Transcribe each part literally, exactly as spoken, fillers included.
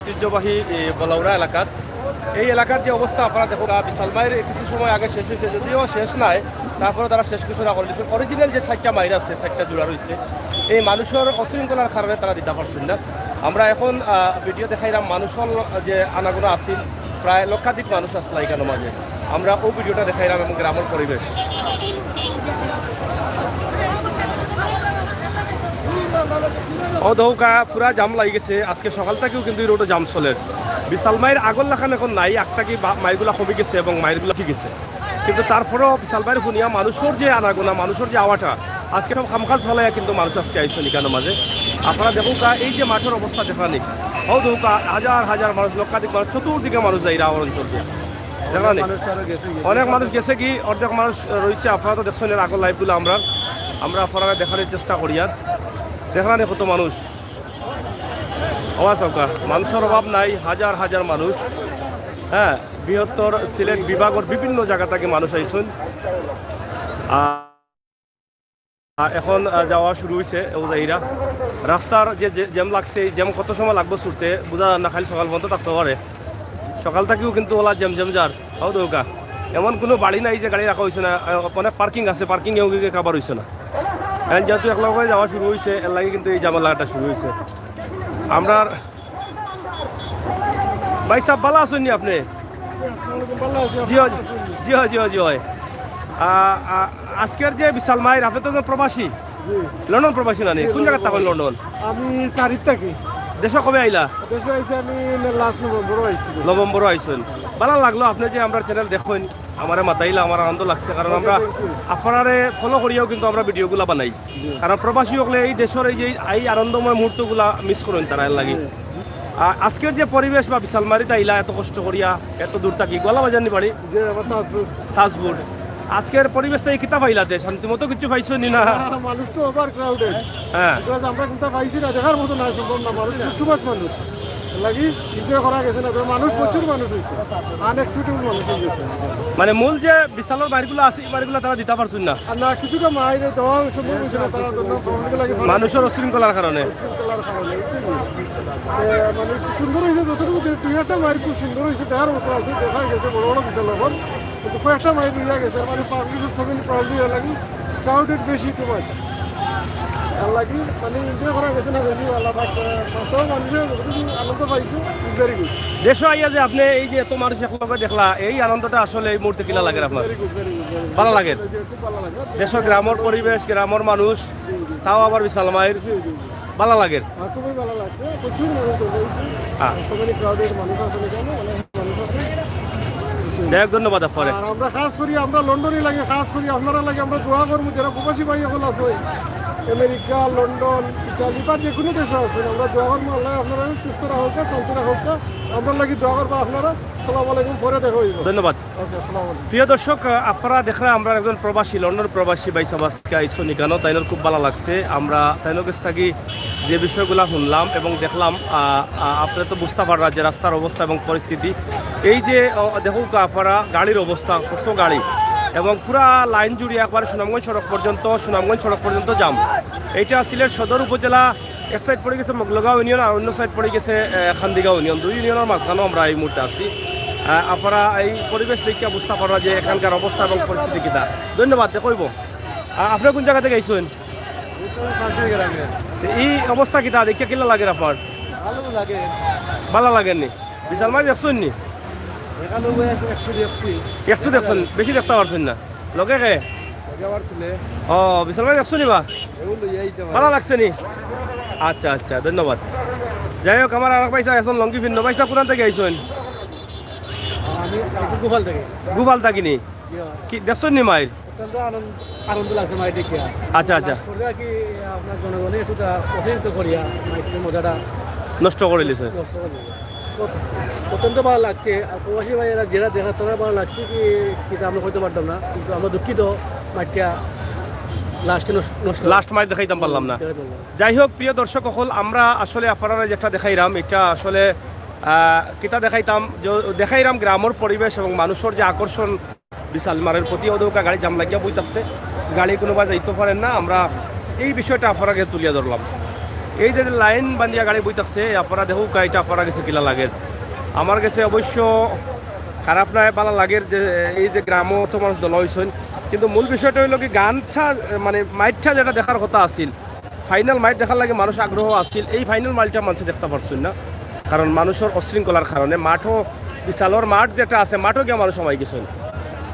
ঐতিহ্যবাহী এ, বলাউড়া এলাকাত। এই এলাকার যে অবস্থা আপনারা দেখো, আহ, বিশাল মাইর কিছু সময় আগে শেষ হয়েছে, যদিও শেষ নাই, তারপরে তারা শেষ ঘোষণা করে দিয়েছে। অরিজিনাল যে সাইটটা মাইর আছে, সাইটটা জোড়া রয়েছে, এই মানুষের অশৃঙ্খলার কারণে তারা দিতে পারছেন না। আমরা এখন ভিডিও দেখাইলাম, মানুষের যে আনাগোনা আছিল, প্রায় লক্ষাধিক মানুষ আসলা এখানে মাঝে। আমরা ওই ভিডিওটা দেখাইলাম এবং গ্রামের পরিবেশ। ও দৌকা পুরা জাম লাগি গেছে। আজকে সকাল থাকিউ কিন্তু এই রোডো জাম চলের। বিশাল মাইর আগর লাখান এখন নাই, আগ থাকি বা-, মাইরগুলা কমি গেছে এবং মাইরগুলা ঠিক গেছে। কিন্তু তারপরেও বিশাল মাইর হুনিয়া মানুষের যে আনাগোনা, মানুষের যে আওয়াটা, আজকে সব কামকাজ ফালাইয়া কিন্তু মানুষ আজকে আইসে এখানে মাঝে। আপনারা দেখুকা, এই যে মাঠের অবস্থা দেখরানি, ও দৌকা হাজার হাজার মানুষ, লক্ষাধিক মানুষ, চতুর্দিকে মানুষ যাইরা আমার অঞ্চল দিয়া। দেখরানি, মানুষ তো আরো গেছে গিয়ে। অনেক মানুষ গেছে কি, অর্ধেক মানুষ রয়েছে। আপনারা তো দেখছেন এর আগর লাইভগুলা আমরা, আমরা আপনারা দেখানোর চেষ্টা করি। আর দেখরানি কত মানুষ, আওয়াজ হউকা, মানুষের অভাব নাই, হাজার হাজার মানুষ। হ্যাঁ, বৃহত্তর সিলেট বিভাগের বিভিন্ন জায়গা থেকে মানুষ আইসুন। আ-, আ, এখন, আ, যাওয়া শুরু হইছে, ও যাইরা। রাস্তার যে, যে জ্যাম লাগছে, এই জ্যাম কত সময় লাগবে ছুটতে, বুঝা যার না, খালি সকাল পর্যন্ত থাকতে পারে। সকাল থাকিউ কিন্তু ওলা জ্যাম জ্যাম যার, হাও দৌকা। এমন কোনো বাড়ি নাই যে গাড়ি রাখা হইছে না, আ, অনেক পার্কিং আছে, পার্কিং এও গিয়ে কাবার হইছে না। এখন যেহেতু এক লগে যাওয়া শুরু হইছে, এর লাগি কিন্তু এই ঝামেলাটা শুরু হইছে। আমরা ভাই সাহেব, ভালা আছইন নি আপনে? জি অয়, জি অয়, জি অয়, জি অয়। আ, আ, আজকের যে বিশাল মাইর, আপনে তো একজন প্রবাসী। জি। লন্ডন প্রবাসী না নি? জি, কোন জাগাত লন্ডন থাকইন প্রবাসী। লন্ডন? আমি চারিত থাকি। দেশো কবে আইলা? দেশো আইছি আমি লাস্ট নভেম্বরও আইছি। নভেম্বরও আইছইন। ভালা লাগলো আপনে যে আমরার চ্যানেল দেখইন। আমারে মাতাইলা, আমার আনন্দ লাগছে, কারণ আমরা আপনারারে ফলো করিয়াও কিন্তু আমরা ভিডিওগুলা বানাই। জি। কারণ প্রবাসী হকলে এই দেশর এই যে এই আনন্দময় মুহূর্তগুলা মিস করইন তারা, এর লাগি। জি। আ-, আজকের যে পরিবেশ বা বিশাল মারিত আইলা এত কষ্ট করিয়া, এত দূর থাকি, গোয়ালা বাজার নি বাড়ি? জি, আমার তাজপুর। তাজপুর। আজকের পরিবেশ থাকি কিতা পাইলা তে? শান্তি মতো কিছু পাইছো নি না? না, মানুষ তো ওভার ক্রাউডেড। হ্যাঁ। Because আমরা কোনটা পাইছি না, দেখার মতো না, সম্ভব না, মানুষ টু মাচ মানুষ। লাগি এনজয় করা গেছে না, তবে মানুষ প্রচুর মানুষ হইছে, আনএক্সপেক্টেড মানুষ হয়ে গেছে। মানে মূল যে বিশালর মাইরগুলা আছে, এই মাইরগুলা তারা দিতা পারছইন না। আর না, কিছুটা মাইরে দেওয়া সম্ভব হইছে না, তারা তো না, প্রবলেম লাগে মানুষের উশৃঙ্খলার কারণে। উশৃঙ্খলার কারণে, বুঝছেন? এ, মানে একটু সুন্দর হইছে, যতটুকু দে-, দুই একটা মাইর খুব সুন্দর হইছে, দেখার মতো আছে, দেখা গেছে বড় বড় বিশাল ব্যাপার, কিন্তু কয়েকটা মাইর রইয়া গেছে, আর মানে পাবলিকের ছবি প্রবলেম লাগে, ক্রাউডেড বেশি টু মাচ। আর লাগি মানে এনজয় করা গেছে না বেশি, আল্লাহ পাক, আহ, মাস্টারও মানুষের যতটুকু আনন্দ পাইছে, ভেরি গুড। দেশো আইয়া যে আপনে এই যে এত মানুষ একলগে দেখলা, এই আনন্দটা আসলে এই মুহূর্তে কিলা লাগের আপনার? Very good, very good, very good. ভালা লাগের? জি, খুব ভালা লাগে। দেশর গ্রামর পরিবেশ, গ্রামর মানুষ, জি, জি। তাও আবার বিশাল মাইর, জি, জি, জি। ভালা লাগের? আমার খুবই ভালা লাগছে, প্রচুর মানুষ হইছে। হ্যাঁ। So many crowded মানুষ আছে এখানে, অনেক মানুষ আছে। যাই হোক, ধন্যবাদ আপনারে। আর আমরা খাস করি, আমরা লন্ডনে লাগি খাস করি, আপনারার লাগি আমরা দোয়া করমু, যারা প্রবাসী ভাই হকল আছে, আমেরিকা, লন্ডন, ইটালি বা যে কোনো দেশো আছইন, আমরা দোয়া করমু আল্লায় আপনারারে সুস্থ রাখউক্কা, শান্তি রাখউক্কা, আমরার লাগি দোয়া করবা আপনারা। আসসালামু আলাইকুম, পরে দেখা হইব। ধন্যবাদ। ওকে, আসসালামু আলাইকুম। প্রিয় দর্শক, আহ, আপনারা দেখরা আমরার একজন প্রবাসী, লন্ডন প্রবাসী ভাই সাহেব আজকে আইছইন ইকানো, তাইনর খুব ভালা লাগছে। আমরা তাইনর কাছ থাকি যে বিষয়গুলা হুনলাম এবং দেখলাম, আহ, আহ, আপনারা তো বুঝতা পাররা যে রাস্তার অবস্থা এবং পরিস্থিতি। এই যে, আহ, দেখউক্কা আপনারা গাড়ির অবস্থা, কত গাড়ি এবং পুরা লাইন জুড়িয়া একবারে সুনামগঞ্জ সড়ক পর্যন্ত, সুনামগঞ্জ সড়ক পর্যন্ত জাম। এইটা সিলেট সদর উপজেলা এক সাইড পড়ি গেছে মগলগাঁও ইউনিয়ন, আর অন্য সাইড পড়ি গেছে, আহ, খান্দিগাঁও ইউনিয়ন। দুই ইউনিয়নর মাঝখানো আমরা এই মুহূর্তে আছি। আহ, আপনারা এই পরিবেশ দেখিয়া বুঝতা পাররা যে এখানকার অবস্থা এবং পরিস্থিতি কিতা। ধন্যবাদ, দেখা হইব। আহ, আপনি কোন জায়গা থেকে আইছেন? এই তো পাশের গ্রামে। এই অবস্থা কিতা দেখিয়া কিলা লাগের আপনার? ভালো লাগে। ভালা লাগের নি? বিশাল মাইর দেখছেন নি? এখানে ওই এক-, একটু দেখছি। একটু দেখছেন, বেশি দেখতা পারছেন না। লগে কে? লগে আমার ছেলে। ও, বিশাল মাইর দেখছো নি বা? এগুলো লইয়া আইছে আমার। ভালা লাগছে নি? আচ্ছা, আচ্ছা, ধন্যবাদ। যাই হোক, আমার আরেক ভাই সাহেব এখন লুঙ্গি ভিন্ন। ভাই সাহেব, কোথান থেকে আইছেন? আমি আইছি গোপাল থেকে। গোপাল থাকি নি? জি, হয়। কি দেখছেন নি মাইর? অত্যন্ত আনন্দ, আনন্দ লাগছে মাইর দেখিয়া। আচ্ছা, আচ্ছা। লাস্ট পর্যায়ে আর কি আপনার জনগণে একটুটা অতিরিক্ত করিয়া মাইরের মজাটা নষ্ট করে দিছে। নষ্ট করে দিছে। অত-, অত্যন্ত ভালা লাগছে। আর প্রবাসী ভাইয়েরা যেরা দেখা, তারা ভালা লাগছে কি, কিতা আমরা কইতে পারতাম না, কিন্তু আমরা দুঃখিত, মাইরটা লাস্টে নষ্ট, নষ্ট। লাস্ট মাইর দেখাইতাম পারলাম না। দেখাইতাম পারলাম না। যাই হোক, প্রিয় দর্শক অকল, আমরা আসলে আপনারারে যেটা দেখাইরাম, এটা আসলে, আহ, কিতা দেখাইতাম, যে দেখাইরাম গ্রামর পরিবেশ এবং মানুষর যে আকর্ষণ, বিশাল মাইরর প্রতি। অউ দেখউক্কা গাড়ি জাম লাগিয়া বই থাকছে, গাড়ি কোনোবা যাইতো পারের না। আমরা এই বিষয়টা আপনারারে তুলিয়া ধরলাম। এই যে লাইন বান্ধিয়া গাড়ি বই থাকছে, আপনারা দেখউক্কা, ইটা আপনারা গেছে কিলা লাগের। আমার গেছে অবশ্য খারাপ নায়, ভালা লাগের যে এই যে গ্রামো অত মানুষ জড়ো অইছইন, কিন্তু মূল বিষয়টা অইলো কি, গানটা, মানে, মাইরটা যেটা দেখার কথা আছিল, ফাইনাল মাইর দেখার লাগি মানুষ আগ্রহ আছিল, এই ফাইনাল মাইরটা মানষে দেখতা পারছইন না, কারণ মানুষর অশৃঙ্খলার কারণে। মাঠও, বিশালর মাঠ যেটা আছে, মাঠও গিয়া মানুষ হামাই গেছইন।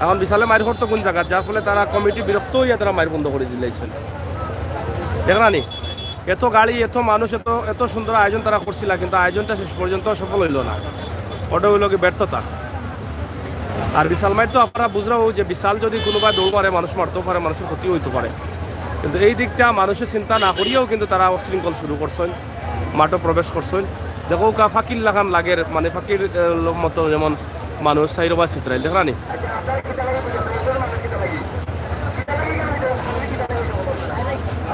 এখন বিশালে মাইর করতো কুন জাগাত, যার ফলে তারা কমিটি বিরক্ত অইয়া তারা মাইর বন্ধ করি দিলাইছইন। দেখরা নি, এত গাড়ি, এত মানুষ, এত, এত সুন্দর আয়োজন তারা করছিলা, কিন্তু আয়োজনটা শেষ পর্যন্ত সফল অইলো না। ওটা অইলো কি ব্যর্থতা। আর বিশাল মাইর তো আপনারা বুঝরাউ যে বিশাল যদি কুনুবায় দৌড় মারে, মানুষ মারতেও পারে, মানুষর ক্ষতি অইতো পারে, কিন্তু এই দিকটা মানুষে চিন্তা না করিয়াউ কিন্তু তারা অশৃঙ্খল শুরু করছইন, মাঠো প্রবেশ করছইন। দেখউক্কা, ফাকির লাখান লাগের, মানে, ফাকির, আহ, মতো যেমন মানুষ চাইরোবায় ছিতরাইল, দেখরা নি?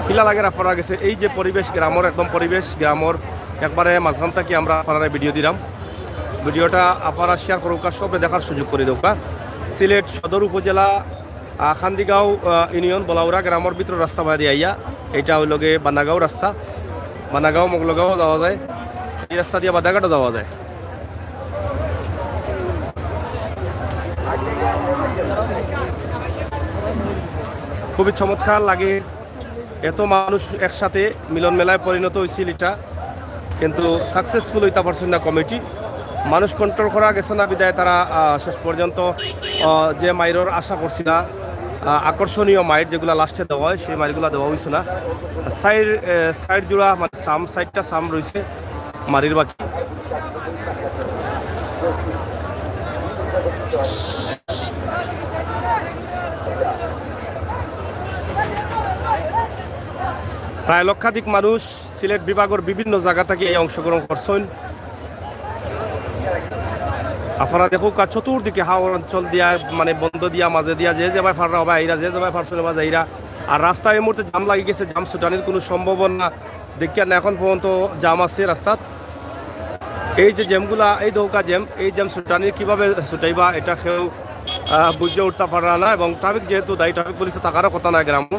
কিলা লাগের আপনারা গেছে? এই যে পরিবেশ গ্রামর, একদম পরিবেশ গ্রামর একবারে মাঝখান থাকি আমরা আপনারারে ভিডিও দিরাম। ভিডিওটা আপনারা শেয়ার করউক্কা, সবরে দেখার সুযোগ করি দেউক্কা। সিলেট সদর উপজেলা, আহ, খান্দিগাঁও, আহ, ইউনিয়ন বলাউরা গ্রামর ভিতর রাস্তা বায়দি আইয়া, এইটা অইলো গিয়া বান্নাগাঁও রাস্তা, বান্নাগাঁও মগলগাঁও যাওয়া যায়, এই রাস্তা দিয়া বাদাঘাটও যাওয়া যায়। খুবই চমৎকার লাগে, এত মানুষ একসাথে মিলন মেলায় পরিণত অইছিল ইটা, কিন্তু সাকসেসফুল অইতা পারছইন না কমিটি। মানুষ কন্ট্রোল করা গেছে না বিধায় তারা, আহ, শেষ পর্যন্ত, আহ, যে মাইরর আশা করছিলা, আহ, আকর্ষণীয় মাইর যেগুলা লাস্টে দেওয়া অয়, সেই মাইরগুলা দেওয়া অইছে না। সাইড, আহ, সাইড জুড়া, মানে, সাম, সাইডটা সাম রইছে। মারির বাকি। প্রায় লক্ষাধিক মানুষ সিলেট বিভাগর বিভিন্ন জাগা থাকি এই অংশগ্রহণ করছইন। আপনারা দেখউক্কা, চতুর্দিকে হাওর অঞ্চল দিয়া, মানে, বন্দ দিয়া, মাঝে দিয়া, যে যেবায় পাররা অবায় আইরা, যে যেবায় পারছইন অবায় যাইরা। আর রাস্তায় এই মুহূর্তে জাম লাগি গেছে, জাম ছুটানির কুনু সম্ভাবনা দেখিয়ার না, এখন পর্যন্ত জাম আছে রাস্তাত। এই যে জ্যামগুলা, এই দেখউক্কা জ্যাম, এই জ্যাম ছুটানি কিভাবে ছুটাইবা, এটা কেউ, আহ, বুঝিয়া উঠতা পাররা না। এবং ট্রাফিক যেহেতু দায়ী, ট্রাফিক পুলিশ তো থাকারও কথা নায় গ্রামো।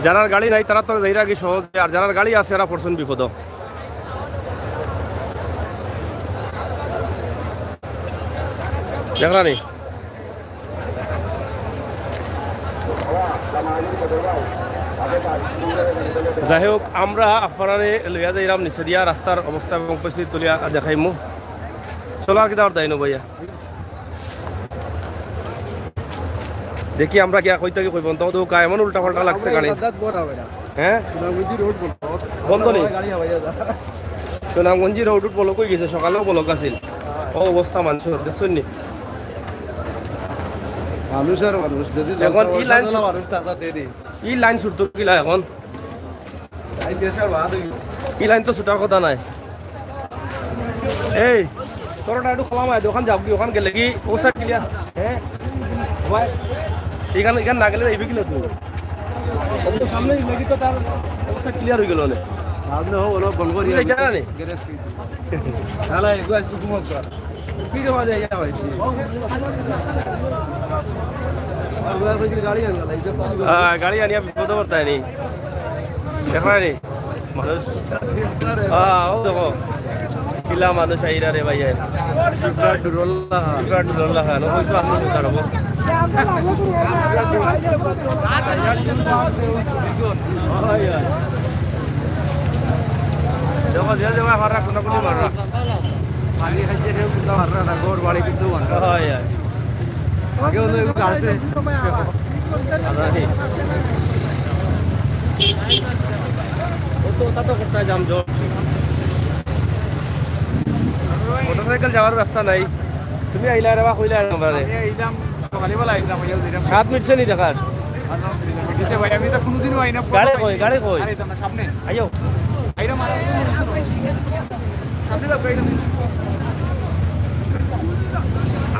যারার গাড়ি নাই, তারা তো যাইরা কি সহজে, আর যারার গাড়ি আছে, এরা পড়ছইন বিপদ। দেখরা নি? যাই হোক, আমরা আপনারারে লইয়া যাইরাম নিচে দিয়া, রাস্তার অবস্থা এবং পরিস্থিতি তুলিয়া দেখাইমু। চলো, আর কিতা আর দাইনো ভাইয়া। দেখি আমরা গিয়া কইতা কি কইব, তো তো এমন উল্টা পাল্টা লাগছে গাড়ি। হ্যাঁ? সুনামগঞ্জি রোড বন্ধ নি? গাড়ি হাওয়াইয়া যা। সুনামগঞ্জি রোড ব্লক অই গেছে, সকালেও ব্লক আছিল। ও অবস্থা মানুষর, দেখছইন নি? মানুষ আর মানুষ, যদি এখন ই লাইন মানুষ থাকতা দেরি। ই লাইন ছুটতো কিলা এখন? এই দেশের বাদ হইল। ই লাইন তো ছুটার কথা নায়। এই, তোর ওটা একটু খোলা মায়, ওখান যাবি, ওখান গেলে কি অবস্থা ক্লিয়ার? হ্যাঁ? ভাই, এখান, এখান না গেলে এইবে কিলা তুই? ওই তো সামনে গেলে কি তো তার অবস্থা ক্লিয়ার হয়ে গেল অনে। সামনে হোক, ওরা বন্ধ করি তুই জানা নি? গ্যারেজ কি? তাহলে এগুলো একটু ঘুমাও তো। কি জমা যায়, ইয়া ভাই? ওরা কইছিল গাড়ি আনবে না, এই যে আহ, গাড়ি আনিয়া বিপদ করতে নি। দেখরা নি? মানুষ। আহ, ও দেখো। কিলা মানুষ আইরা রে ভাই, আইরা। সুপ্রা ডুরল্লা। সুপ্রা ডুরল্লা খান, ও কইছো আপনি সুন্দর হবো। দেখো, যে যে ভাই মাররা, কোনাকুনি মাররা। পানি খাইছে, কেউ কোনটা মাররা না, ঘর বাড়ি কিন্তু মাররা। হয়, হয়। আগে হলো এগুলো আছে। আচ্ছা, ঠিক। ও তো, ওটা তো কোথায় জাম জট? মোটরসাইকেল যাওয়ার রাস্তা নাই। তুমি আইলা রে বা, কইলা রে আমরারে। আমি আইলাম, সকালবেলা আইলাম, ওই যে সাত মিনিট সে নি দেখার। আলহামদুলিল্লাহ, মিটিছে ভাই, আমি তো কোনোদিনও আই না, গাড়ি কই, গাড়ি কই? আরে, তো না, সামনে। আইও। আইলাম, আর সামনে যাও, গাড়ি।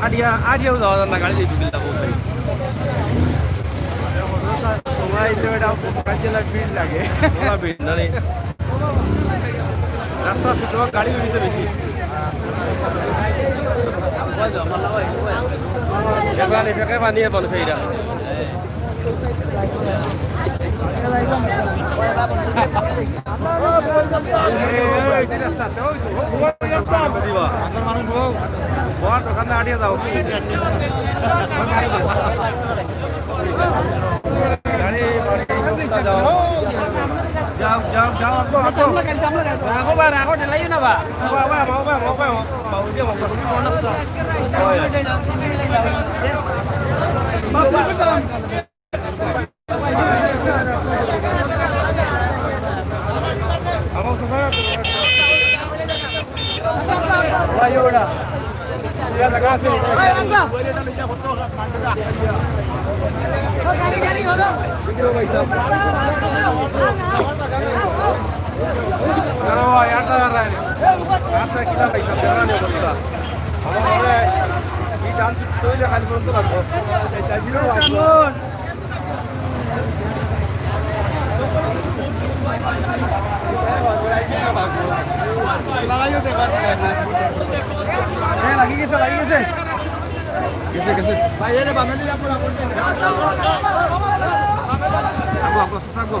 আড়িয়া, আড়িয়াও যাওয়া যায় না, গাড়ি দিয়ে ঢুকিয়ে যাবো ভাই। সময় আইলে ওটা কাজ জেলার ভিড় লাগে। ওরা ভিড় না রে। রাস্তা আছে, তোমার গাড়ি উঠেছে বেশি। এবার এটাকে বানিয়ে বলো সেইটা। বস, ওখানে আটিয়া যাও। গাড়ি, গাড়ি, যাও। যাও, যাও, যাও, আগো, আগো। রাখো বা, রাখো, ঠেলাইও না বা। বাবা, বাবা, বাবা, বাবা, বাবা, বাবা। আরে ভাই, আর দাঁড়ান না। আর তো কিনা ভাই, সব জায়গা নিয়ে অবস্থা। আমার মনে হয় এই ডান্স তৈরি খালি পর্যন্ত লাগবো। এ, লাগি গেছে, লাগি গেছে। গেছে, গেছে। ভাই, এরে বানালি না পুরা বলতে। আগো, আগো, আগো।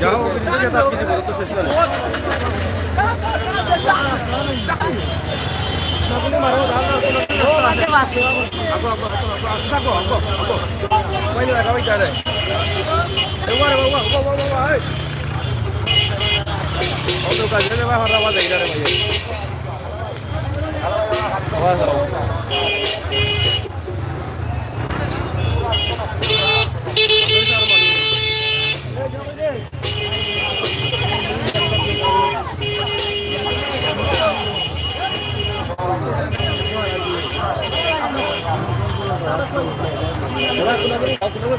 যাও, ওকে দিতে যেতে আপনি দিব, তো শেষ করে। আগো, আগো, আগো, আগো, আস্তে আগো, আগো, আগো। ওই যে, ওই যে, ওই যে। এই, ওয়া, ওয়া, ওয়া, ওয়া, ওয়া, ওয়া, এই। অত কাজ হলে ভাই, হঠাৎ আওয়াজ এই জায়গায় ভাই। আওয়াজ দাও।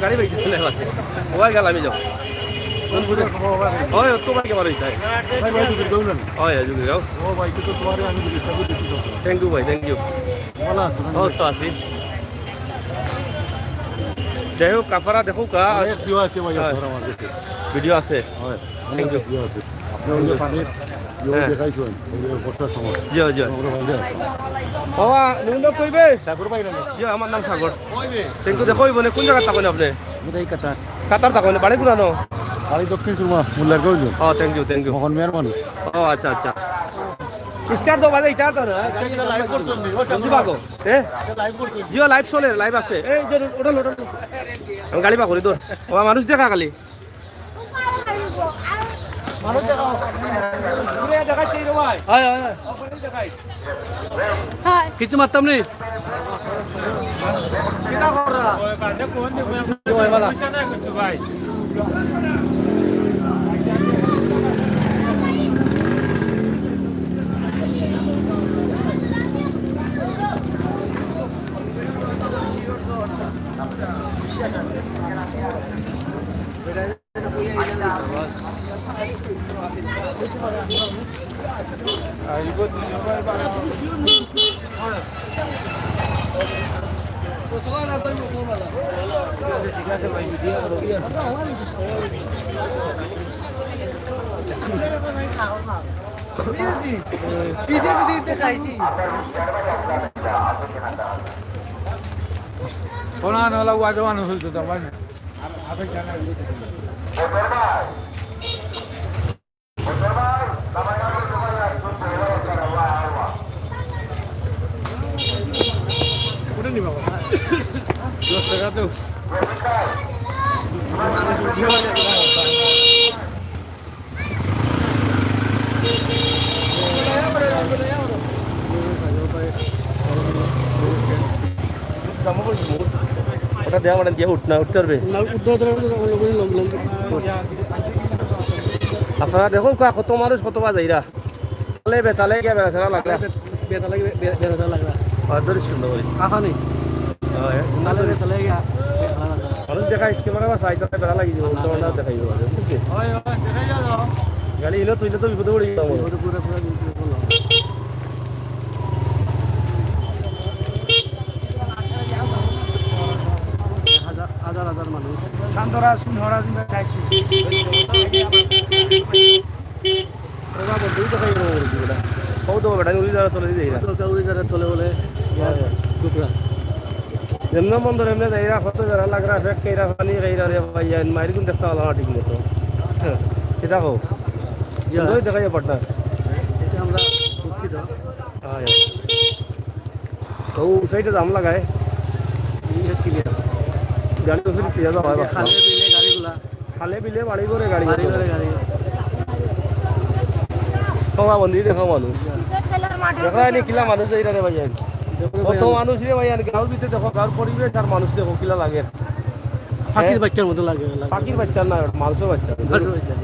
গাড়ি বাইক দিলে ওই গেল, আমি যাও। ওই, তোমার কে বারো হইতে হয়। ভাই, ভাই, তুমি যাও না। ওই, ওই, যাও। ও ভাই, কিন্তু তোমারে আমি জিনিসটা বুঝতে দিতে পারবো না। Thank you ভাই, thank you। ভালো আছো না? ও, তো আছি। যাই হোক, আপনারা দেখো কা। অনেক ভিডিও আছে ভাই, হ্যাঁ। আপনার আমার কাছে। ভিডিও আছে? হয়, অনেক ভিডিও আছে। আপনি ওই যে পানির ইয়ে হ্যাঁ। দেখাইছেন, ওই যে বর্ষার সময়। জি, জি। আমরা ভালো আছে। বাবা, নিমন্ত্রণ করবে? সাগর ভাই না? জি, আমার নাম সাগর। Thank you, দেখো, ওই বনে কোন জায়গায় থাকেন আপনি? আমি তো এই কাতার। কাতার থাকেন, বাড়ি কোন আনো? বাড়ি দক্ষিণ সুরমা, মোল্লারগঞ্জ। ও, thank you, thank you। মোহন মিয়ার মানুষ। ও, আচ্ছা, আচ্ছা। স্টার্ট দাও, বাজে, এটা তো না। এটা লাইভ করছেন নি? ও, বুঝতে পারো? এ? এটা লাইভ করছেন? জিও, লাইভ চলে, লাইভ আছে। এই যে, ওটা লো, ওটা লো। আমি গাড়ি বার করি, ধর। ও, মানুষ দেখা খালি। মানুষ দেখা। ঘুরে দেখাচ্ছি রে ভাই। হয়, হয়, হয়। ওখানে দেখাই। হাই। কিছু মারতাম নি। কিতা কররা? ওই বাদে কোন দিন ওই বালা। পয়সা নাই কিছু ভাই। কোন আনলা ওয়াজে মানুষ হইতো, তখন। দশ টাকা তো। ওটা দেওয়া মানে দিয়ে উঠ না, উঠতে পারবে? না, উঠতে পারবে না, লম্বা, লম্বা। আপনারা দেখো কা-, কত মানুষ, কত বাজাইরা। তালে বেতালে গিয়া বেড়া ছাড়া লাগলা। বে-, বেতালে গিয়া বে-, বেড়া ছাড়া লাগলা। আর ধরে সুন্দর করি। কাকা নেই। হয়, তালে বেতালে গিয়া বেড়া ছাড়া লাগলা। মানুষ দেখা স্ক্যানার বা সাইকেলে বেড়া লাগি যাবো, না, তো না, না, না। দেখাই দিবো, বুঝলি? হয়, হয়, দেখাই যাও। গাড়ি ইলো তুইলে তো বিপদে পড়ে গেলাম। বিপদে পুরো, পুরো বিপদে পড়লাম। হাজার, হাজার হাজার মানুষ। কান্দরা সিংহরা জিম্বা চাইছি। ওরা বলতে ওই দেখাই গেল ওর দিকে। কত বেটা, উড়ি যারা চলে দিয়ে যাইরা। তো উড়ি যারা চলে বলে, হয়, হয়। টুকরা। যেমনে মন ধরে এমনে যাইরা, কত যারা লাগরা, ফেক কেরা, পানি কেরা রে ভাই, আইন মাইর গুন দেখতে পারলাম না ঠিক মতো। কিতা কও? জি, সুন্দর দেখাই পারটা। এটা আমরা দুঃখিত। হ্যাঁ। তো ওই সাইডে দাম লাগায়। এই হচ্ছে কি? গাড়ি তো ফিরে ফিরে যাওয়া হয় বাস। খালে বিলে গাড়িগুলা। খালে বিলে বাড়ি করে গাড়ি বাড়ি করে। করে গাড়ি। কমা বন্দি দেখো মানুষ। দেখো এনে কিলা মানুষ এইটা রে ভাই। দেখো কত ভাই। মানুষ রে ভাই, আর গাঁওর ভিতরে দেখো, গাঁওর পরিবেশ আর মানুষ দেখো কিলা লাগে। পাখির হ্যাঁ? বাচ্চার মতো লাগে, লাগে। পাখির বাচ্চা না, মানুষের বাচ্চা। মানুষের বাচ্চা।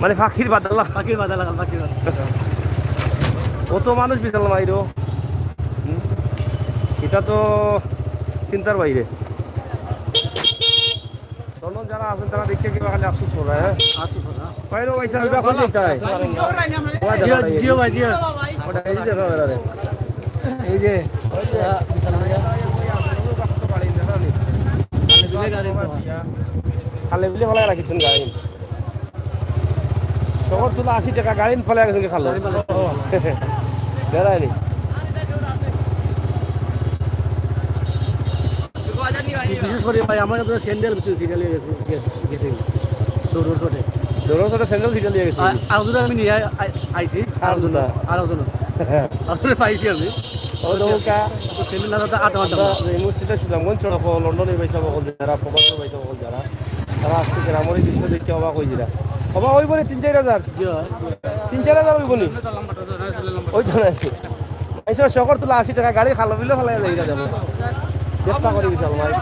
মানে পাখির বাদলা। পাখির বাদলা, পাখির বাদলা। অত মানুষ বিশাল মাইরো। হুম? এটা তো চিন্তার বাইরে। তখন যারা আছেন, তারা দেখতে কিবা খালি আফসোস করে, হ্যাঁ? আফসোস করে, হ্যাঁ। বাইরে ওই সাহেব এখন দেখতে হয়। জিও, জিও ভাই, জিও। ওটা এই যে দেখো, ওটা রে। এই যে, আহ, বিশাল ভাইয়া। খালে বিলে গাড়ি তো হয়। খালে বিলে ফেলায় রাখিছেন গাড়ি। শহর তুলা আশি টাকা গাড়ি ফেলে গেছেন খালো। গাড়ি ফেলে। ও। বেড়ায়নি। বিশেষ করে ভাই, আমার তো স্যান্ডেল ভিতরে সিরিয়াল হয়ে গেছে, গেছে, গেছে। দৌড়র চোটে। দৌড়র চোটে স্যান্ডেল সিরিয়াল হয়ে গেছে। আর, আর জুতা আমি নিয়ে আই-, আই-, আইছি। আর জুতা? আর জুতা। আর জুতা পাইছি আমি। ও তো ওকা। তো স্যান্ডেল না তো আট আট আমরা এই মুহূর্তে সুনামগঞ্জ সড়ক, লন্ডন এই পয়সা বকল যারা, প্রবাসী পয়সা বকল যারা, তারা আজকে গ্রামের এই দৃশ্য দেখে অবাক হয়ে যারা। অবাক হইব রে তিন চার হাজার। জি হয়। তিন চার হাজার হইব নি? ওই তো না। এই সব শহর তুলা আশি টাকা গাড়ি খালো বিলে ফেলাই যায়, এটা দেখো। চেষ্টা করি বিশাল ভাই।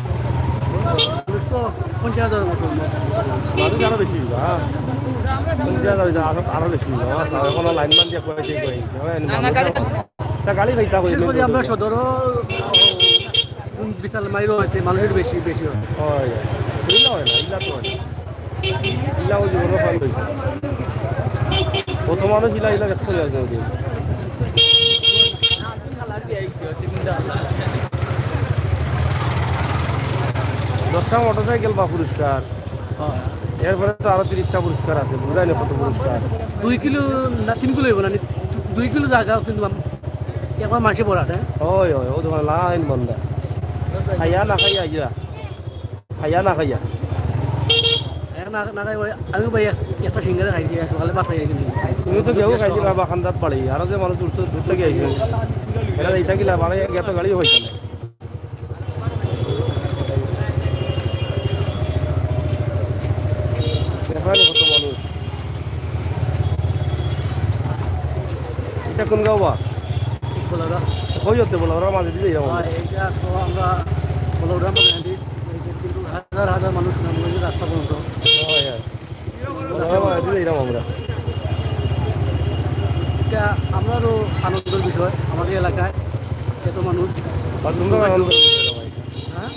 মানুষ তো পঞ্চাশ হাজারের মতো। মানুষ আরো বেশি হইব, হ্যাঁ। পঞ্চাশ হাজার হইব, আরো, আরো বেশি হইব। আমার স্যার এখন লাইন ম্যান দিয়ে কয়েছে, কয়েছে। তা গাড়ি খাইতা কই, বিশেষ করে আমরা সদরও বিশাল মাইরো হইতে মানুষের বেশি, বেশি হয়। হয়, ইলা হয় না, ইলা তো হয় না। ইলা ওই জীবনও ফাল হইছে। কত মানুষ ইলা, ইলা একশো জন যদি। দশটা মোটরসাইকেল বা পুরস্কার। হ্যাঁ। এরপরে তো আরো তিরিশটা পুরস্কার আছে, বুঝাই না কত পুরস্কার। দুই কিলো না তিন কিলো হইব না, নি-, দুই কিলো জায়গা কিন্তু আম-, একবার মাসে পড়াট, হ্যাঁ? ওই, ওই, ও দোকান লাইন বন্ধ। খাইয়া না খাইয়া আইয়া। খাইয়া না খাইয়া। এক না, না খাই ওই, আমি ভাই এক-, একটা সিঙ্গারা খাইছি, সকালে ভাত খাই আইছি। তুমি তো গেও খাইছি না, বাখান্দাত বাড়ি। আরো যে মানুষ দূর, দূর থেকে আইছে। এরা এইটা কি লাভ? আর এত গাড়ি হইছে না। দেখেন কত মানুষ। এটা কোন গাঁও বা? বলাউড়া। কই হতে বলাউড়া মাঝে দিয়ে যাবো। হ্যাঁ, এইটা তো আমরা বলাউড়া মাঝে আছি। এই যে কিন্তু হাজার হাজার মানুষ নামগঞ্জের রাস্তা বন্ধ। হয়, হয়। বলাউড়া মাঝে দিয়ে যাবো আমরা। এটা আমরারও আনন্দের বিষয়, আমাদের এলাকায় এত মানুষ। আর তোমরা আনন্দ হ্যাঁ?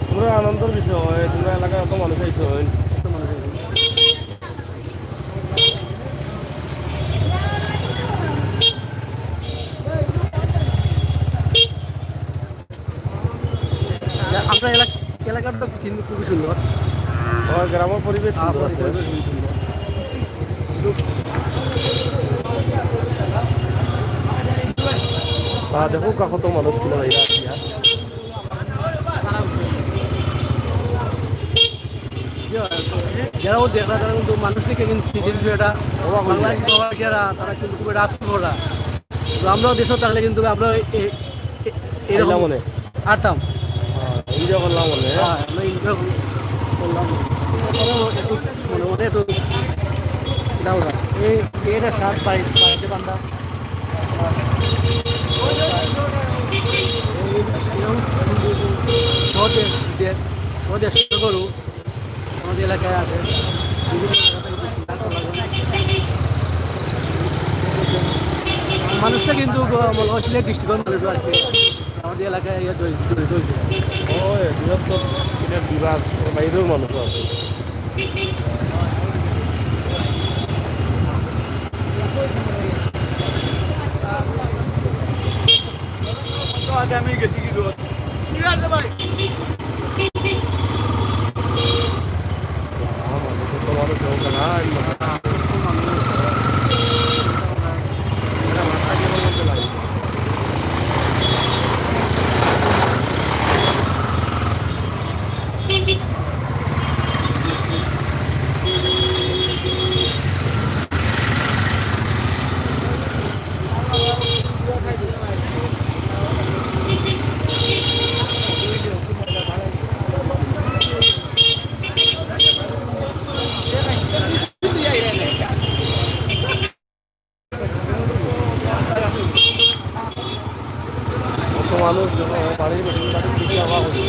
তোমরা আনন্দের বিষয়, তোমরা এলাকায় এত মানুষ আইছো। এত মানুষ আইছে। আমরা এলাক-, এলাকাটা কিন্তু খুবই সুন্দর। আমার গ্রামের পরিবেশ সুন্দর আছে। পরিবেশ খুবই সুন্দর। কিন্তু আহ, দেখো, কত মানুষ কিনা ভাই, রাত দিয়া। যারা ও দেখরা, তারা কিন্তু মানুষ দেখে কিন্তু, কিন্তু এটা বাংলাদেশি প্রবাসী যারা, তারা কিন্তু খুব এটা আশ্চর্য করা। তো আমরাও দেশে থাকলে কিন্তু আমরা এ-, এ-, এরকম আইলাম মনে। আরতাম। হ্যাঁ, enjoy করলাম মনে। হ্যাঁ, আমরা enjoy করলাম। তারপরেও একটু মনে মনে একটু এটা ওরা। এই, এটা সাত বাইশ, বাইশে বান্দা। এই, এরকম সহজে, সহজে গরু। আমাদের এলাকায় আছে। বিভিন্ন জায়গা থেকে বেশি মানুষটা কিন্তু গ-, মনে হয় সিলেট ডিস্ট্রিক্টের মানুষও আজকে আমাদের এলাকায় ইয়ে জড়ি-, জড়িত হয়েছে। ওই বৃহত্তর সিলেট বিভাগ, ওর বাইরেও মানুষ আছে। তো আগে আমি গেছি কি দূর? ঠিক আছে ভাই। আমার তো তোমারও কেউ না, আমি মানুষ যখন বাড়ির বেশি মানুষ বেশি হওয়া হচ্ছে।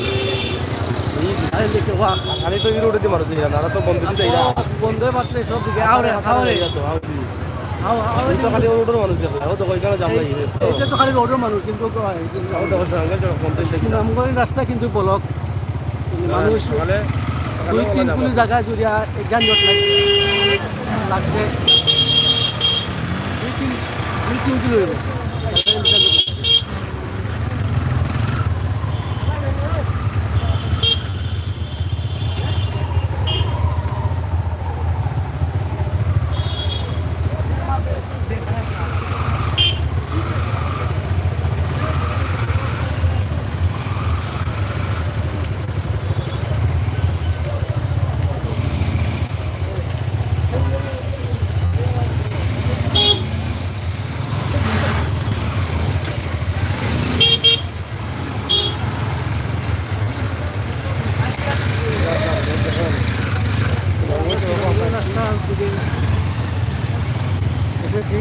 এই গাড়ি দেখে ওয়া। আর খালি তো এই রোডে দিয়ে মানুষ যায় না, তারা তো বন্ধ দিতে যায় না। বন্ধ মাত্র সব দিকে আওরে, আওরে। এই তো, আওরে। আও, আও, এই তো খালি রোডের মানুষ দেখলা, ও তো ওইখানে জাম এই, লাগে। এই যে তো খালি রোডের মানুষ, কিন্তু তো হয়, কিন্তু আমার তো ওখানে জাম লাগে, যখন বন্ধ হয়ে যায়। সুনামগঞ্জ রাস্তা কিন্তু ব্লক। মানুষ সকালে, সকালে দুই ওলা তিন যাবো। কিলো জায়গা জুড়িয়া এই যানজট লাগ-, লাগছে। দুই তিন, দুই তিন কিলো হইব। এসেছি।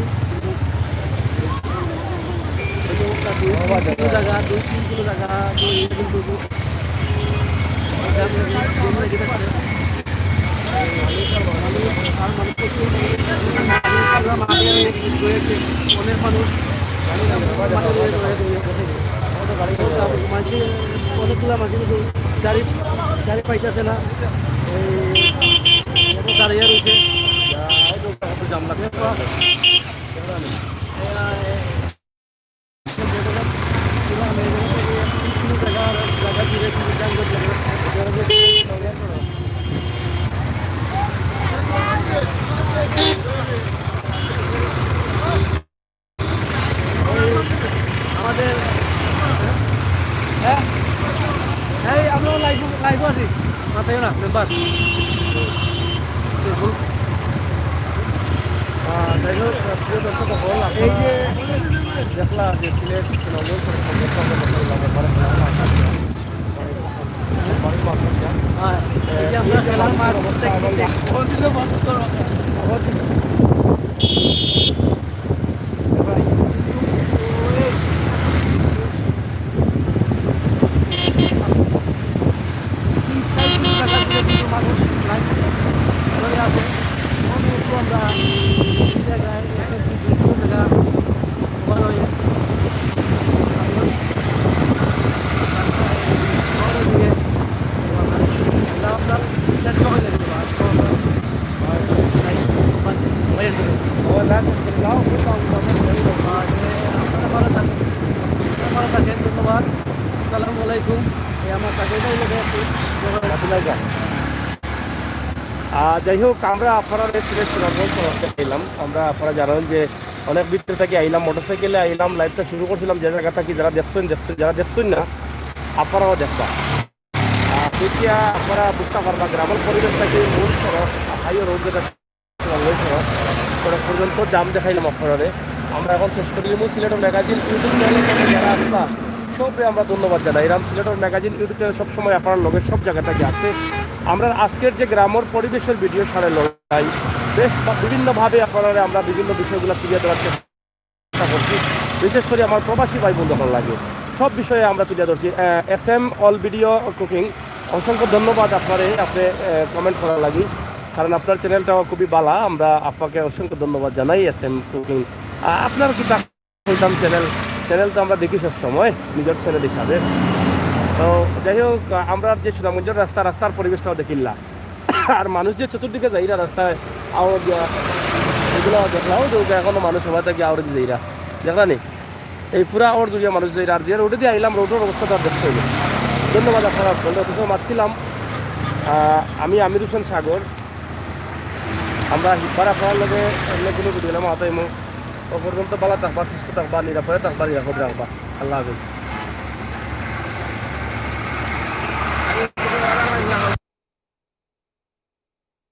এই যে ওটা দুই তিন কিলো জায়গা, দুই তিন কিলো জায়গা, দুই তিন কিলো জায়গা। মানুষ আর মানুষ প্রচুর। আমরা মাঠে রয়েছে, অনেক মানুষ। মাঝে অনেকগুলা মাঝে কিন্তু গাড়ি, গাড়ি পাইতেছে না। এই অটো দাঁড়িয়ে রয়েছে। আমাদের, হ্যাঁ, এই আমরা লাইভ, লাইভে আছি, মাথায় না মেম্বার। আহ, যাই হোক, প্রিয় দর্শক, এই যে দেখলা যে সিলেট তৃণমূল কংগ্রেস কংগ্রেস দলের ব্যাপারে হ্যাঁ, এই যে আমরা খেলার মাঠ দেখতে, দেখতে। মানুষ লাইন ধরে আছে। আমরা এই জায়গায় এসে দুই কিলো জায়গা ওভার হয়ে আসসালামু আলাইকুম। এই আমার চাকরিটা হইলো যে একটু আহ, যাই হোক, আমরা আপনারা সিলেট সুনামগঞ্জ শহর থেকে এলাম। আমরা আপনারা জানেন যে অনেক ভিতরে থেকে আইলাম, মোটরসাইকেলে আইলাম, লাইভটা শুরু করছিলাম যে জায়গা থেকে। যারা দেখছেন দেখছেন, যারা দেখছেন না আপনারাও দেখবা। আহ, তেতিয়া আপনারা বুঝতে পারবা গ্রামের পরিবেশটা কি, মূল সড়ক, হাইওয়ে রোড যেটা, সড়ক পর্যন্ত জাম দেখাইলাম আপনারারে। আমরা এখন শেষ করি দিমু। সিলেটর ম্যাগাজিন ইউটিউব চ্যানেল যারা আসবা, সবরে আমরা ধন্যবাদ জানাই। এরাম সিলেটর ম্যাগাজিন ইউটিউব চ্যানেল সবসময় আপনার লগে সব জায়গা থেকে আছে। আমরা আজকের যে গ্রামের পরিবেশের ভিডিও সারে লড়াই, বেশ বা-, বিভিন্নভাবে আপনারা আমরা বিভিন্ন বিষয়গুলো তুলে ধরার চেষ্টা করছি। বিশেষ করে আমার প্রবাসী ভাই বন্ধু ভালো লাগে, সব বিষয়ে আমরা তুলে ধরছি। S M all video cooking, অসংখ্য ধন্যবাদ আপনারে, আপনি কমেন্ট করার লাগি, কারণ আপনার চ্যানেলটাও খুবই বালা। আমরা আপনাকে অসংখ্য ধন্যবাদ জানাই, এস এম কুকিং। আপনার কি বলতাম, চ্যানেল, চ্যানেল তো আমরা দেখি সব সময় নিজের চ্যানেল হিসাবে। তো যাই হোক, আমরা যে সুনামগঞ্জের রাস্তা, রাস্তার পরিবেশটাও দেখিলা, আর মানুষ যে চতুর্দিকে যাইরা রাস্তায়, আওয়াজ দিয়া, এগুলো দেখলাম যে এখনো মানুষ সবাই থাকি আওয়াজ যাইরা, দেখলা নি? এই পুরা আওয়াজ জুড়িয়া মানুষ যাইরা। আর যে রোডে দিয়ে আইলাম, রোডের অবস্থা তো আর দেখতে হইলো। ধন্যবাদ আপনারা, আপনারা অত সময় মাতছিলাম। আহ, আমি আমির হোসেন সাগর। আমরা হিব্বার আপনার লগে অন্য কোনো ভিডিও নামে আতাইমু। ও পর্যন্ত ভালো থাকবা, সুস্থ থাকবা, নিরাপদে থাকবা, নিরাপদ রাখবা। আল্লাহ হাফেজ।